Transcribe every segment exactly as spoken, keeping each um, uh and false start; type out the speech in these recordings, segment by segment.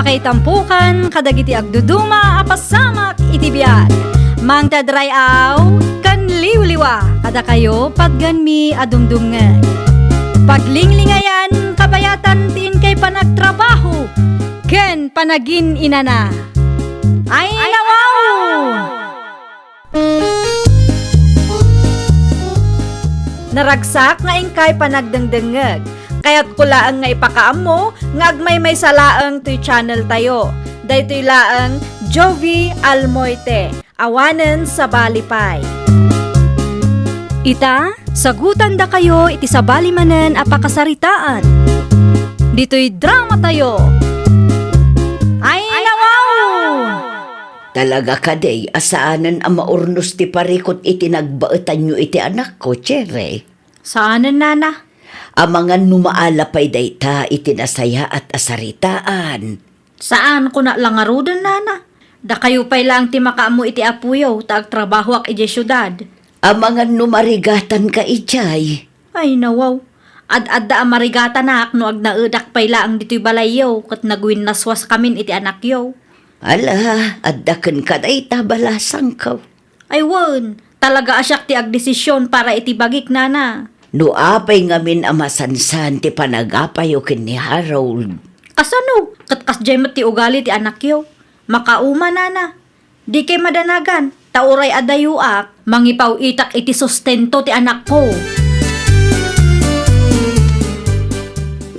Ay tampukan kadagiti agduduma a pasamak iti biag. Mangted ray-aw ken liwliwa kadakayo patgenmi a dumdumngeg. Paglinglingayan kabayatan ti inkay panagtrabaho ken panagin-inana. Ay, nawaw! Naragsak nga inkay panagdengdengngeg. Kayatko laeng nga ipakaammo nga agmaymaysa laeng toy channel tayo. Daytoy laeng Jovi Almoite, awanen sabali pay. Ita, sagutandakayo iti sabali manen a pakasaritaan. Ditoy drama tayo. Ay, nawaw! Talaga kadi a saanen a maurnos ti parikut iti nagbaetanyo iti anakko, Cherry? Saanen, nana. Amangan no maala pay dayta iti nasayaat a saritaan. Saan, kuna la ngaruden, nana. Dakayo pay laeng ti makaammo iti apoyo ta agtrabahoak idiay siudad. Amangan no marigatanka idiay. Ay, nawaw. Ad-adda a marigatanak no agnaedak pay laeng ditoy balayyo ket nagwinnaswaskamin iti anakyo. Ala, adda kenka dayta balasangko. Ay wen, talaga a siak ti agdesisyon para iti bagik, nana. No apay ngamin a masansan ti panagapayo ken ni Harold? Kasano? Ket kasdiay met ti ugali ti anakyo. Makauma, nana. Dikay madanagan, ta uray adayoak, mangipaw-itak iti sustento ti anakko.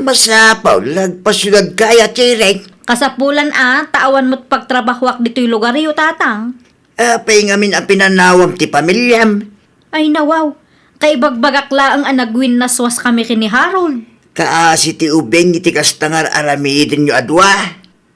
Masapul nga agpasiudadka, Cherry. Kasapulan a, ta awan met pagtrabahoak ditoy lugaryo, tatang. Apay ngamin a pinanawam ti pamiliam? Ay, nawaw. Kaibagbagak laeng a nagwinnaswaskami ken ni Harold. Kaasi ti ubing iti kasta nga ar-aramidenyo a dua.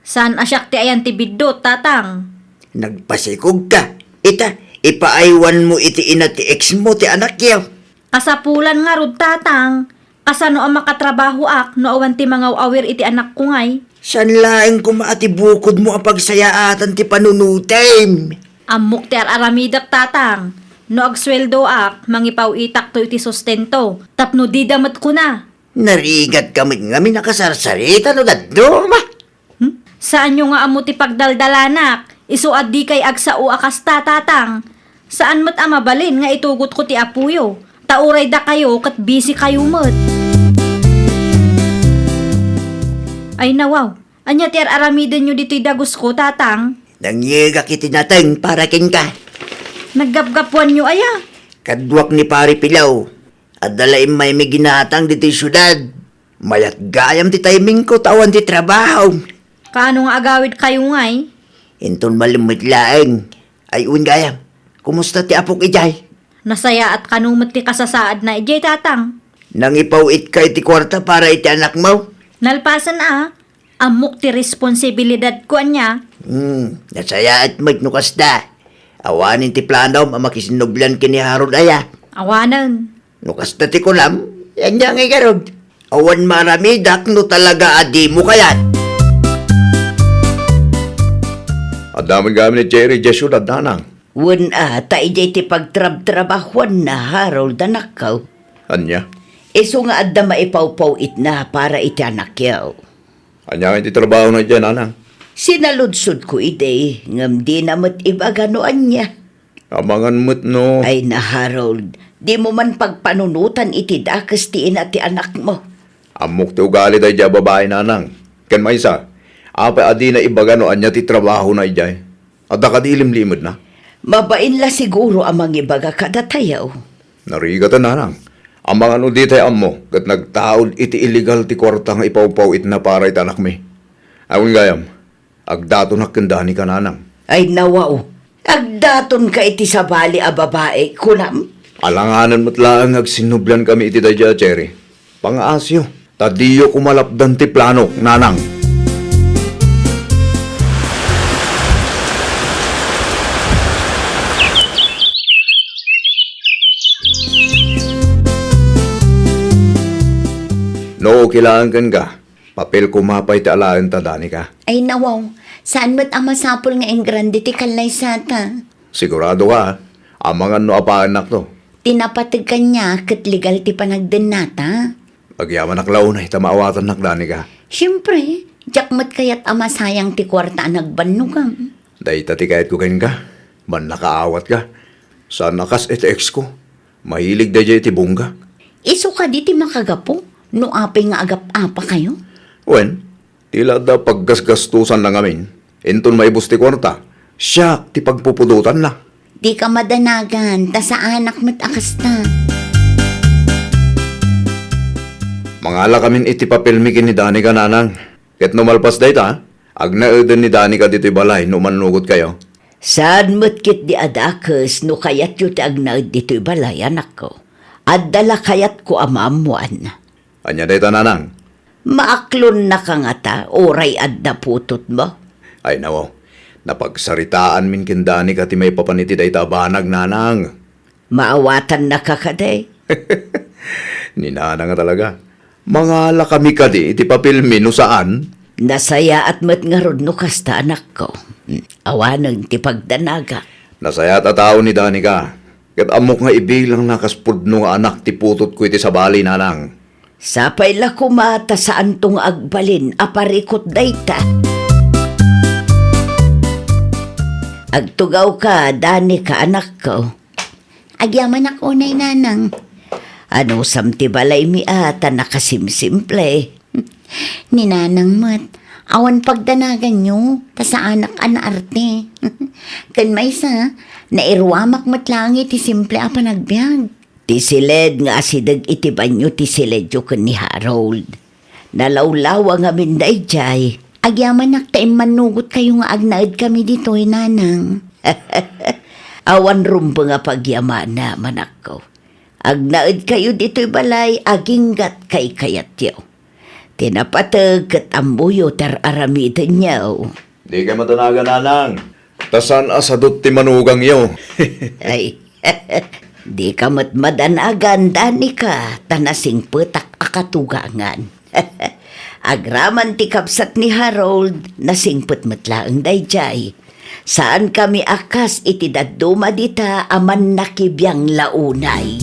Saan a siak ti ayan ti biddut, tatang. Nagpasikogka. Ita, ipaaywanmo iti ina ti ex mo ti anakyo. Kasapulan ngarud, tatang. Kasano a makatrabahoak no awan ti mangaw-awir iti anakko ngay? Saan laeng koma a ti bukodmo a pagsayaatan ti panunutem? Ammok ti ar-aramidek, tatang. No agsueldoak, mangipaw-itakto iti sustento. Tapno dida met kuna. Narigatka met ngamin a kasarsarita no dadduma. Hmm? Saanyo nga ammo ti pagdaldalanak, isu a dikay agsao a kasta, tatang. Saan met a mabalin nga itugotko ti apoyo, ta uray dakayo ket busy kayo met. Ay nawaw, ania ti ar-aramidenyo ditoy dagusko, tatang? Nangyegak iti nateng para kenka. Naggapgapuanyo aya? Kaduak ni Pare Pilaw. Adda la immaymi ginatang ditoy siudad. Mayat gayam ti timingko ta awan ti trabaho. Kaano nga agawidkayo ngay? Inton malimmet laeng. Ay, wen gayam, kumusta ti apok idiay? Nasayaat kano met ti kasasaadna idiay, tatang. Nangipaw-itka iti kuarta para iti anakmo? Nalpasen a. Ammok ti responsibilidadko, ania? Hmm, nasayaat met no kasta. Awanen ti planom a makisinnublian ken ni Harold aya? Awanen. No kasta ti kunam, ania ngay garud? Awan maaramidak no talaga a dimo kayat. Adda met gayam ni Cherry idiay siudad, nanang. Wen a, ta idiay ti pagtrabtrabahuanna, Harold, anakko. Ania? Isu nga adda maipawpaw-itna para iti anakyo. Ania ngay ti trabahona idiay, nanang? Sinaludsodko idi, ngem dina met ibaga no ania. Amangan met no. Ay na, Harold, dimo man pagpanunotan iti dakes ti ina ti anakmo. Ammok ti ugali daydiay a babai, nanang. Ken maysa, apay a dina ibaga no ania ti trabahona idiay? Adda kadi ilimlimedna? Mabain la siguro a mangibaga kadatayo. Narigaten, nanang. Amangan no ditay ammo ket nagtaud iti illegal ti kuarta nga ipawpaw-itna para iti anakmi. Awan gayam, agdatonak ken Danica, nanang. Ay, nawaw. Agdatonka iti sabali a babai, kunam? Alanganen met laeng nga agsinnubliankami iti daydiay a Cherry. Pangaasiyo, ta diyo koma lapdan ti planok, nanang. No okay laeng kenka, papel koma pay ti alaenta, Danica. Ay, nawaw. Saan met a masapul nga ingrande ti kallaysata? Sigurado ka, a? Amangan no apaennakto. Ti napateg kaniak ket legal ti panagdennata. Agyamanak la unay ta maawatannak, Danica. Siempre, Diak met kayat a masayang ti kuarta a nagbannogam. Dayta ti kayatko kenka. Mannakaawat ka. Saan a kas iti ex ko. Mahilig daydiay iti bongga. Isu kadi ti makagapu no apay nga agap-apa kayo? Wen, ti la adda paggasgastosanna ngamin. Inton maibus ti kuarta, siak ti pagpupudotanna. Dika madanagan, ta saanak met a kasta. Mangalakamin iti papelmi ken ni Danica, nanang. Ket no malpas dayta, agnaeden ni Danica ditoy balay no mannugotkayo. Saan met ketdi a dakes no kayatyo ti agnaed ditoy balay, anakko. Adda la kayatko a maammoan. Ania dayta, nanang? Maaklonnaka ngata, uray adda putotmo? Ay, nawaw. Napagsaritaanmin ken Danica ti maipapan iti dayta a banag, nanang. Maawatannaka kadi? Ni nanang a talaga. Mangalakami kadi iti papelmi no saan? Nasayaat met ngarud no kasta, anakko. Awanen ti pagdanagak. Nasayaat a tao ni Danica. Ket ammok nga ibilangna kas pudno nga anak ti putotko iti sabali, nanang. Sapay la koma ta saanto nga agbalin a parikut dayta. Agtugawka, Danica, anakko. Agyamanak unay, nanang. Anusam ti balaymi a ta nakasimsimple? Ni nanang met, awan pagdanaganyo, ta saanak a naarte. Ken maysa, nairuamak met laeng iti simple a panagbiag. Ti siled nga asideg iti banio ti siledyo ken ni Harold. Nalawlawa ngamin daydiay. Agyamanak ta immannugotkayo nga agnaedkami ditoy, nanang. Awan rumbeng a pagyamanak, anakko. Agnaedkayo ditoy balay aginggat kaykayatyo. Ti napateg ket ammoyo ti ar-aramidenyo. Dikay madanagan, nanang. Ta saan a sadut ti manugangyo. Ay, dika met madanagan, Danica, ta nasingpetak a katugangan. Agraman ti kabsat ni Harold, nasingpet met laeng daydiay. Saankami a kas iti dadduma dita a mannakibiang la unay.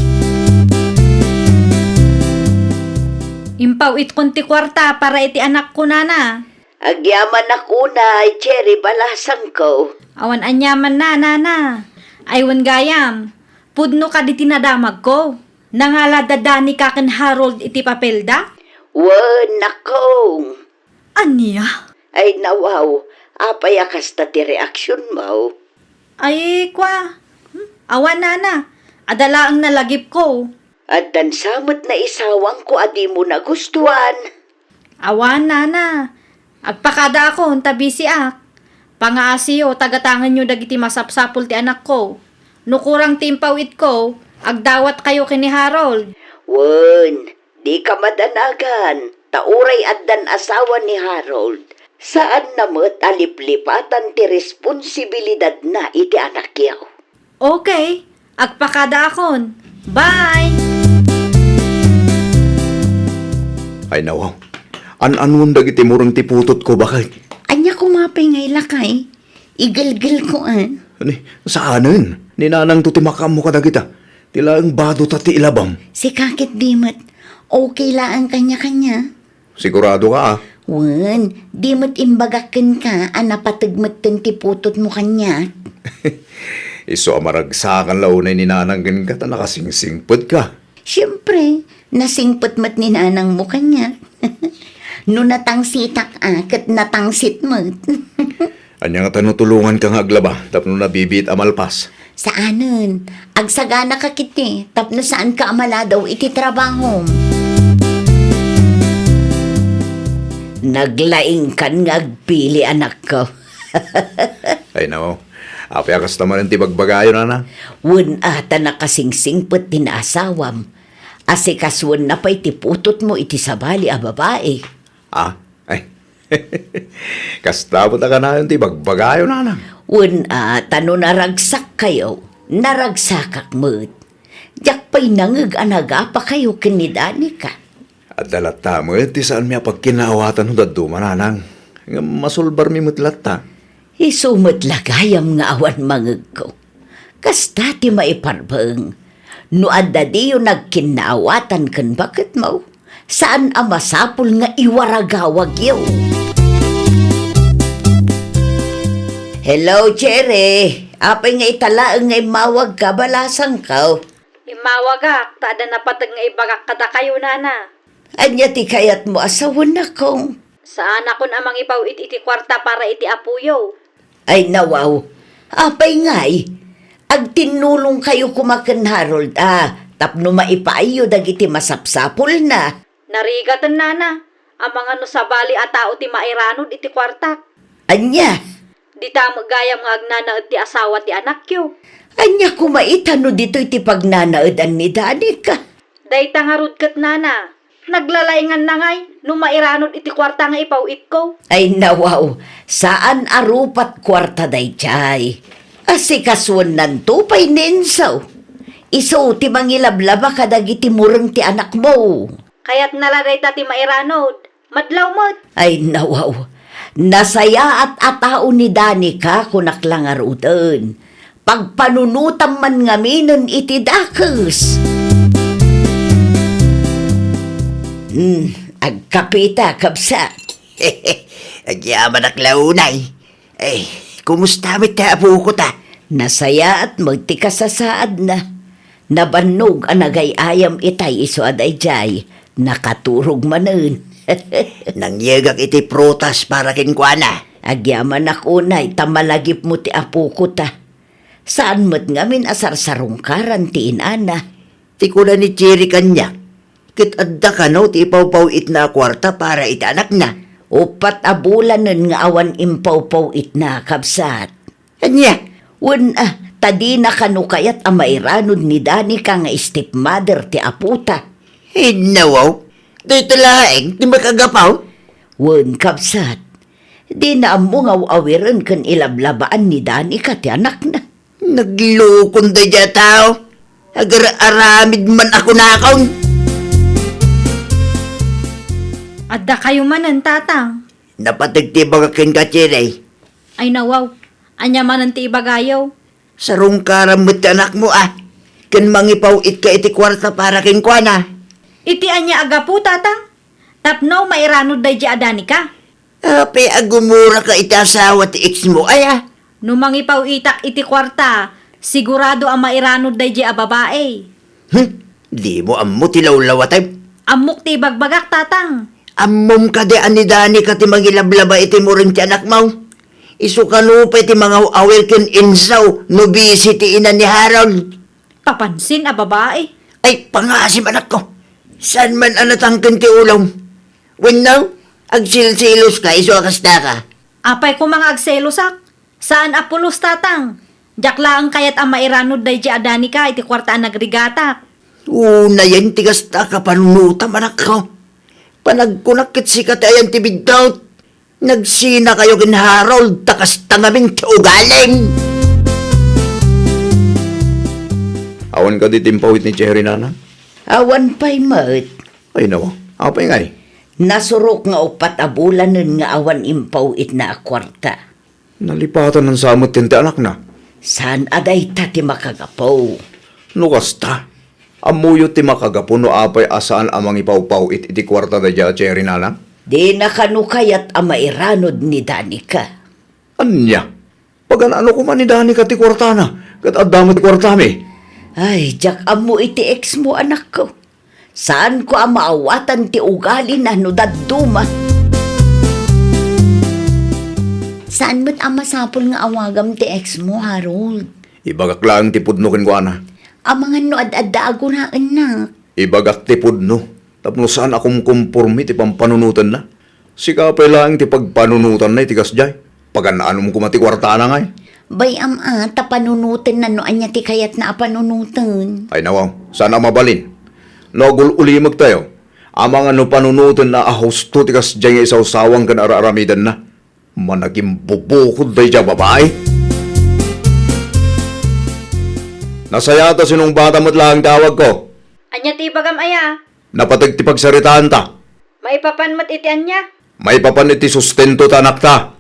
Impaw-itkon ti kuarta para iti anakko, nana. Agyamanak unay, Cherry, balasangko. Awan aniamanna, nana. Ay, wen gayam, pudno kadi ti nadamagko. Nangala da Danica ken Harold iti papelda? Wen, nakong. Ania? Ay, nawaw, apay a kasta ti reaksionmo? Ay, kwa. Hmm, awan, nana. Adda laeng nalagipko. Addan sa met naisawangko a dimo nagustuan. Awan, nana. Agpakadaakon ta bisiak. Pangaasiyo, tagatangenyo dagiti masapsapul ti anakko. No kurang ti impaw-itko, agdawatkayo ken ni Harold. Wen, dika madanagan, ta uray addan asawa ni Harold, saanna met a liplipatan ti responsibilidadna iti anakyo. Okay, agpakadaakon. Bye! Ay, nawaw. An-anuem dagiti mureng ti putotko, baket? Ania koma pay nga ilakay? Igelgelko, a. Ni, saanen. Ni nanangto ti makaammo kadagita. Ti laeng bado ta ti ilabam. Sika ket di met. Okay laeng kaniakania. Sigurado ka, a? Wen, di met imbagak kenka a napateg metten ti putotmo kaniak. Isu a maragsakan la unay ni nanang kenka ta nakasingsingpet ka. Siempre, nasingpet met ni nanangmo kaniak. No natangsitak a, ket natangsit met. Ania ngata no tulonganka nga aglaba tapno nabibiit a malpas? Saanen, agsaganaka ketdi tapno saanka a maladaw iti trabahom. Naglaingkan nga agpili, anakko. Ay, nao. Apay a kasta manen ti bagbagayo, nana? Wen a, ta nakasingsingpet ti naasawam. Asikasuenna pay ti putotmo iti sabali a babai. Ah? Ay. Kasta met a kanayon ti bagbagayo, nanang. Wen a, ta no naragsakkayo, naragsakak met. Diak pay nangeg a nagapakayo ken ni Danica. Adda latta met ti saanmi a pagkinaawatan no dadduma, nanang. Ngem masulbarmi met latta. Isu met la gayam nga awan mangegko. Kasta ti maiparbeng. No adda diyo nagkinnaawatan ken baketmo, saan a masapul nga iwaragawagyo. Hello, Cherry. Apay nga ita laeng nga immawagka, balasangko? Immawagak, ta adda napateg nga ibagak kadakayo, nana. Ania ti kayatmo a sawen, nakong? Saanakon a mangipaw-it iti kuarta para iti apoyo. Ay, nawaw. Apay ngay? Agtinnulongkayo koma ken Harold a tapno maipaayyo dagiti masapsapulna. Narigaten, nana, amangan no sabali a tao ti mairanod iti kuartak. Ania? Dita met gayam nga agnanaed ti asawa ti anakyo. Ania koma ita no ditoy ti pagnanaedan ni Danica? Dayta ngarud ket, nana, naglalainganna ngay no mairanod iti kuarta nga ipaw-itko. Ay, nawaw, saan a rupat kuarta daydiay. Asikasuennanto pay ni Enzo. Isu ti mangilablaba kadagiti mureng ti anakmo. Kayatna la dayta ti mairanod. Madlaw met. Ay, nawaw. Nasayaat a tao ni Danica, kunak la ngaruden. Pagpanunotam man ngaminen iti dakes. Hmm, agkapita, kabsat. Agyamanak la unay. Ay, kumusta met ti apoko ta? Nasayaat met ti kasasaadna. Nabannog a nagay-ayam itay isu a daydiay, nakaturog manen. Nangyegak iti prutas para kenkuana. Agyamanak unay ta malagipmo ti apoko ta. Saan met ngamin a sarsarungkaran ti inana. Ti kuna ni Cherry kaniak, ket adda kano ti ipawpaw-itna a kuarta para iti anakna. Uppat a bulanen nga awan impawpaw-itna, kabsat. Ania? Wen a, ta dina kano kayat a mairanod ni Danica nga stepmother ti apota. Ay, nawaw, dayta laeng ti makagapu. Wen, kabsat, dina ammo nga aw-awiren ken ilablabaan ni Danica ti anakna. Naglukon daydiay a tao. Agar-aramid man a kunakon. Adda kayo manen, Tatang. Napateg ti ibagak kenka, Cherry. Ay, nawaw. Ania manen ti ibagayo? Sarungkaram met ti anakmo, a. Ken mangipaw-itka iti kuarta para kenkuana. Iti ania a gapu, Tatang? Tapno mairanod daydiay a Danica? Apay a gumuraka iti asawa ti ex mo, aya? No mangipaw-itak iti kuarta, sigurado a mairanod daydiay a babai. Hmm? Dimo ammo ti lawlawatem? Ammok ti ibagbagak, Tatang. Ammom kadi a ni Danica ti mangilablaba iti mureng ti anakmo? Isu kano pay ti mangaw-awir ken Enzo no bisi ti ina ni Harold? Papansin a babai. Ay, pangasim, anakko. Saan man a natangken ti ulom? Wenno, agselseloska isu a kastaka? Apay koma nga agselosak? Saan a pulos, Tatang. Diak laeng kayat a mairanod daydiay a Danica iti kuarta a nagrigatak. Unayen ti kasta a kapanunotam, anakko. Panagkunak ket sika ti ayan ti biddut. Nagsinakayo ken Harold, ta kasta ngamin ti ugalim. Awan kadi ti impaw-it ni Cherry, nana? Awan pay met. Ay, nawa. Apay ngay? Nasurok nga uppat a bulanen nga awan impaw-itna a kuarta. Nalipatan sa met ti anakna. Saan a dayta ti makagapu? No kasta, ammoyo ti makagapu no apay a saan a mangipawpaw-it iti kuarta daydiay a Cherry, nana? Dina kano kayat a mairanod ni Danica. Ania? Pagan-ano koma ni Danica ti kuartana, ket adda met ti kuartami? Ay, diak ammo iti ex mo, anakko. Saanko a maawatan ti ugalina no dadduma. Saan met a masapul nga awagam ti ex mo, Harold. Ibagak laeng ti pudno kenkuana. Amangan no ad-adda a guraennak. Ibagak ti pudno, tapno saan a kumkomporme ti pampanunotenna. Sika pay laeng ti pagpanunotanna iti kasdiay. Pagan-anom koma ti kuartana ngay. Bay-am a, ta panunotenna no ania ti kayatna a panunoten. Ay, nawaw, saan a mabalin. No agul-ulimegtayo, amangan no panunotenna a husto ti kasdiay nga isawsawang ken ar-aramidenna. Managimbubukod daydiay a babai. Nasayaat a sinungbatan met laeng ti awagko. Ania ti ibagam aya? Napateg ti pagsaritaanta. Maipapan met iti ania? Maipapan iti sustento ti anakta.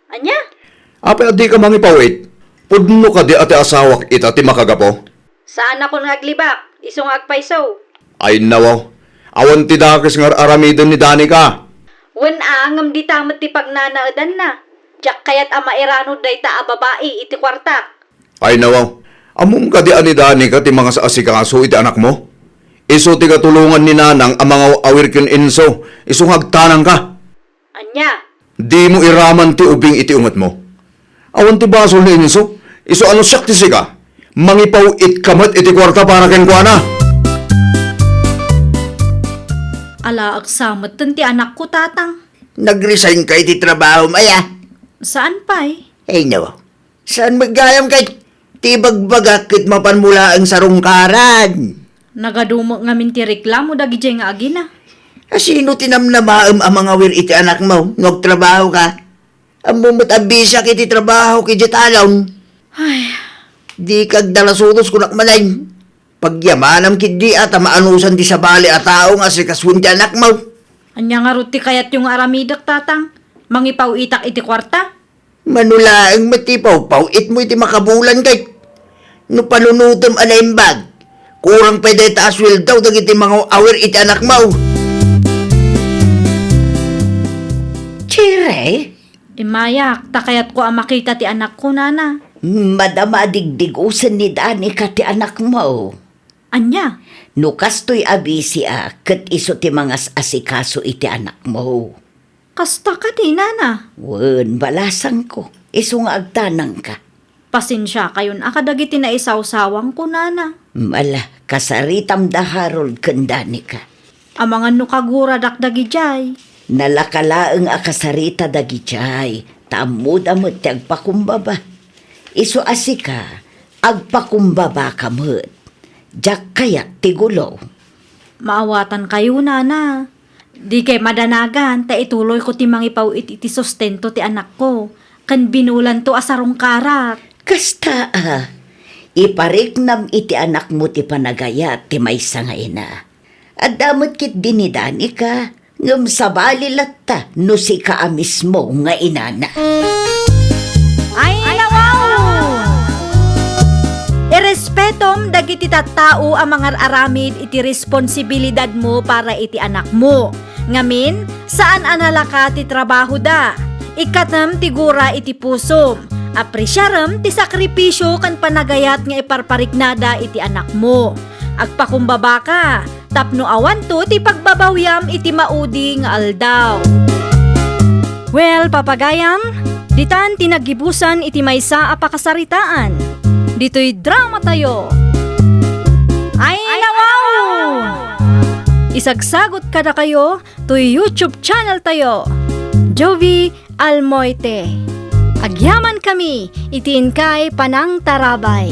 Ania? Apay a dika mangipaw-it? Pudno kadi a ti asawak ita ti makagapu? Saanakon nga aglibak, isu nga agpayso. Ay, nawaw. Awan ti dakes nga ar-aramiden ni Danica. Wen a, ngem dita met ti pagnanaedanna. Diak kayat a mairanod dayta a babai iti kuartak. Ay, nawaw. Ammom kadi a ni Danica ti mangas-asikaso iti anakmo? Isu ti katulongan ni Nanang a mangaw-awir ken Enzo, isu nga agtanangka. Ania? Dimo iraman ti ubing iti ungetmo. Awan ti basol ni Enzo, isu a no siak ti sika, mangipaw-itka met iti kuarta para kenkuana. Alaeksa metten ti anakko, Tatang. Nag-resign ka iti trabahom, aya? Saan pay? Ay, no. Saan met gayam ket ti ibagbagak ket mapanmo laeng sarungkaran? Nagadumo ngamin ti reklamo dagidiay nga agina. A, sino ti namnamaem a mangawir iti anakmo no agtrabaho ka? Ammom met a bisiak iti trabaho idiay talon. Ay. Dika agdalasudos kunak manen. Pagyamanam ketdi a ta maanusan ti sabali a tao nga asikasuen ti anakmo. Ania ngarud ti kayatyo nga aramidek, Tatang? Mangipaw-itak iti kuarta? Mano laeng met ti pawpaw-itmo iti makabulan ket no panunotem a naimbag, kurang pay dayta a sueldo dagiti mangaw-awir iti anakmo. Chire? Immayak, ta kayatko a makita ti anakko, Nana. Madama a digdigosen ni Danica ti anakmo. Ania? No kastoy a bisiak, ket isu ti mangas-asikaso iti anakmo. Kasta kadi, Nana? Wen, balasangko. Isu nga agtanangka. Pasensiakayon a kadagiti naisawsawangko, Nana. Ala, kasaritam da Harold ken Danica. Amangan no kaguradak dagidiay. Nalaka laeng a kasarita dagidiay, ta ammoda met ti agpakumbaba. Isu a sika, agpakumbabaka met. Diak kayat ti gulo. Maawatankayo, Nana. Dikay madanagan ta ituloyko ti mangipaw-it iti sustento ti anakko, ken binulanto a sarungkarak. Kasta a, ipariknam iti anakmo ti panagayat ti maysa nga ina. Adda met ketdi ni Danica, ngem sabali latta no sika a mismo nga inana. Ay, nawaw! Irespetom dagiti tattao a mangar-aramid iti responsibilidadmo para iti anakmo. Ngamin, saan a nalaka ti trabahoda. Ikkatem ti gura iti pusom. Apresiarem ti sakripisio ken panagayat nga iparpariknada iti anakmo. Agpakumbabaka tapno awanto ti pagbabawiam iti maudi nga aldaw. Well, papagayam, ditan ti naggibusan iti maysa a pakasaritaan. Ditoy dramatayo. Ay, nawaw! Isagsagot kadakayo toy YouTube channeltayo, Jovie Almoite. Agyamankami iti inkay panangtarabay.